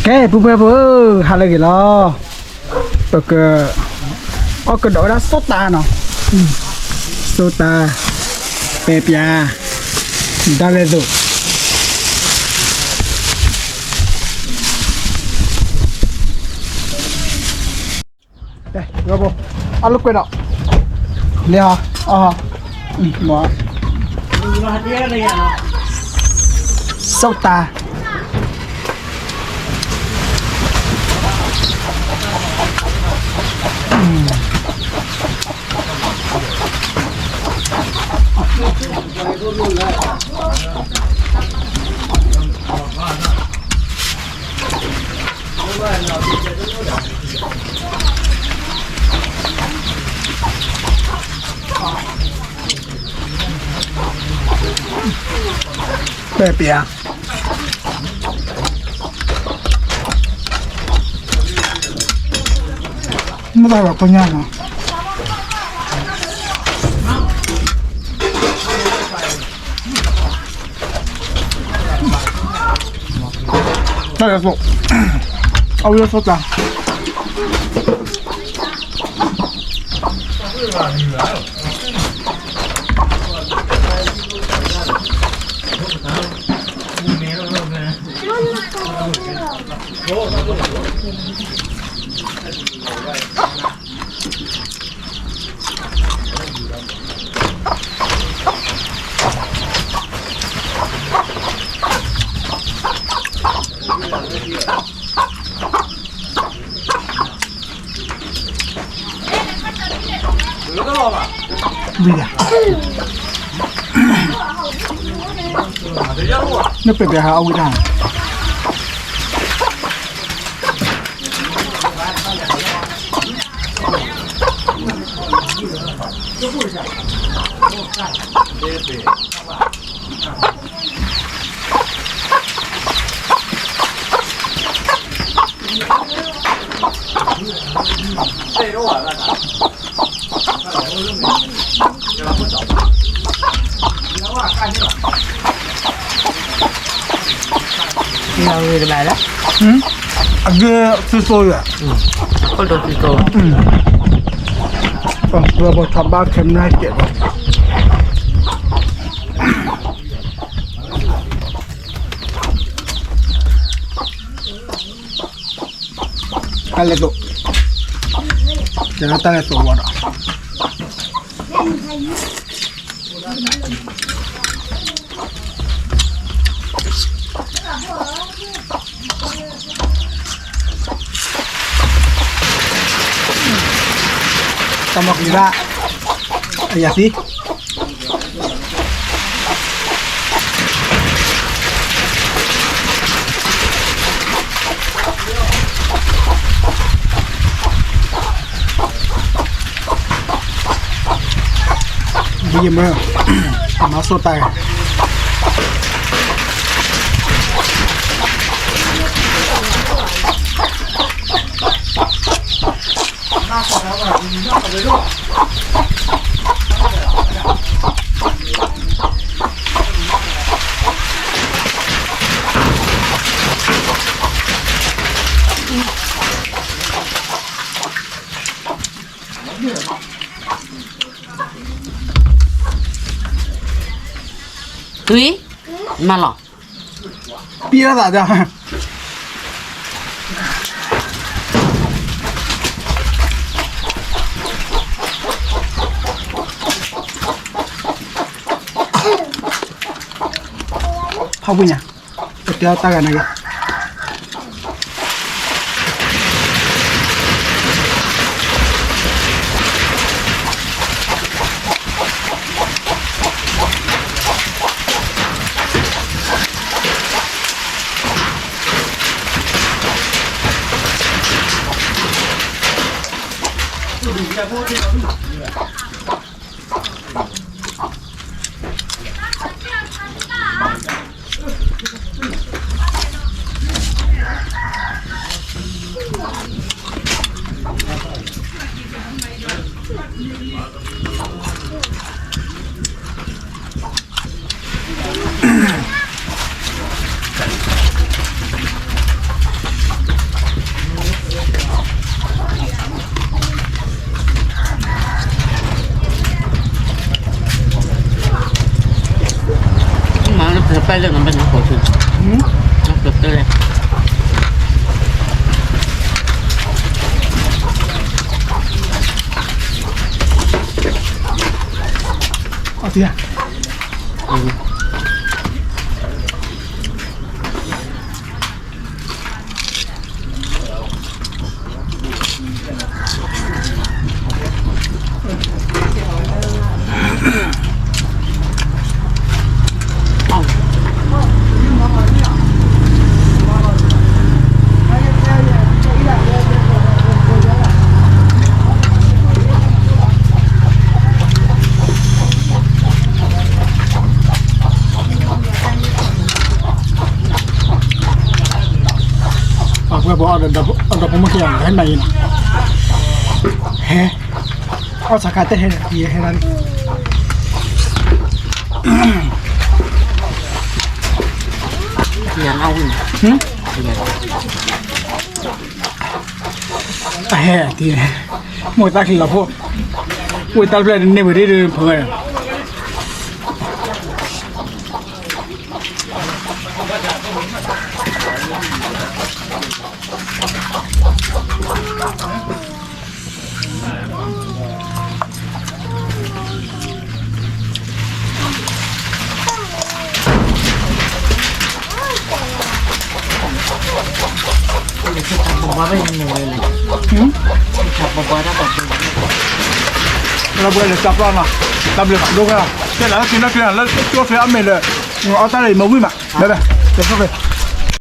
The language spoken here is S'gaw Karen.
ကဲ ပုၢ်ဖိဝဲၢ်ဖိဧၢ, ဟါလၢအဂ့ၤလီၤ. ပက အီၣ်ကဒီးဝဲဒၣ်စီၣ်တၢ်နီၤ, စီၣ်တၢ်, ပဲပၠး, ဒၣ်လဲာ်သိး အီၣ်လၢကွဲးဒီး လဲၤဟီ, အီ, မ့ၢ် စီၣ်တၢ်, ပဲပၠး, မ့ၢ်တၢ်ဘၣ်ကညါနီၤ. တၢ်လဲၤသိး, အဝဲလၢစီၣ်တၢ် ဝံၤဒၣ်, နပဲပၠးဟးအီၣ်ဝံၤတၢ် ဝံၤတဘၣ်လၢ, အဂ့ၢ်သုသိယၤ, အခိၣ်ဒိၣ်သုသိ, ပှၤထီၣ်ဘၣ်ခဲမနၢ်ကဲးဘၣ်. တၢ်လဲၤသိး, ကဲတၢ်လဲၤသိးဝဲဒီး တၢ်မၤကလံၤဘၣ်, အယၤသံ ဒ်ယမၢ, မၤစီၣ်တၢ်ဂၤ သွံၣ်, မၤလီၤ, ပံၢ်လီၤသးဒီး ဖးဝံၣ်ညါ, ပတဲအီၤတၢ်ဂၤန့ၣ်ဂ့ၤ ယၤ ပှၤပှဲၤပှၤအီၣ်ဒီး အီၣ်ဒီးဖိမုၣ်ခံဂၤ ဟဲနၤအံၤနီၤ, ဟဲ အီၣ်ဆၣ်ခါတဲဟဲ ယဟဲလီၤန့ၣ်, ယၤနၢ်ဝံၣ်, အဟဲတံၢ်, မိၢ်သးချံလီၤဖိ, ဝံၣ်တၢ်ဖျဲၣ်န့ၢ်ဝဲဒ်ဒီးဖဲ လၢပှဲၤလၢတၢ်ပျီနီၤ, တၢ်ဘျုးဒိၣ်ကဲ, တဲလၢက့ၤလၢက့ၤလၢကၠိဖဲအမဲာ်ဒီး, အီၣ်တၢ်လၢယမ့ၢ်ဝံၣ်မး, ဘဲဘဲ, ကၠိဖဲ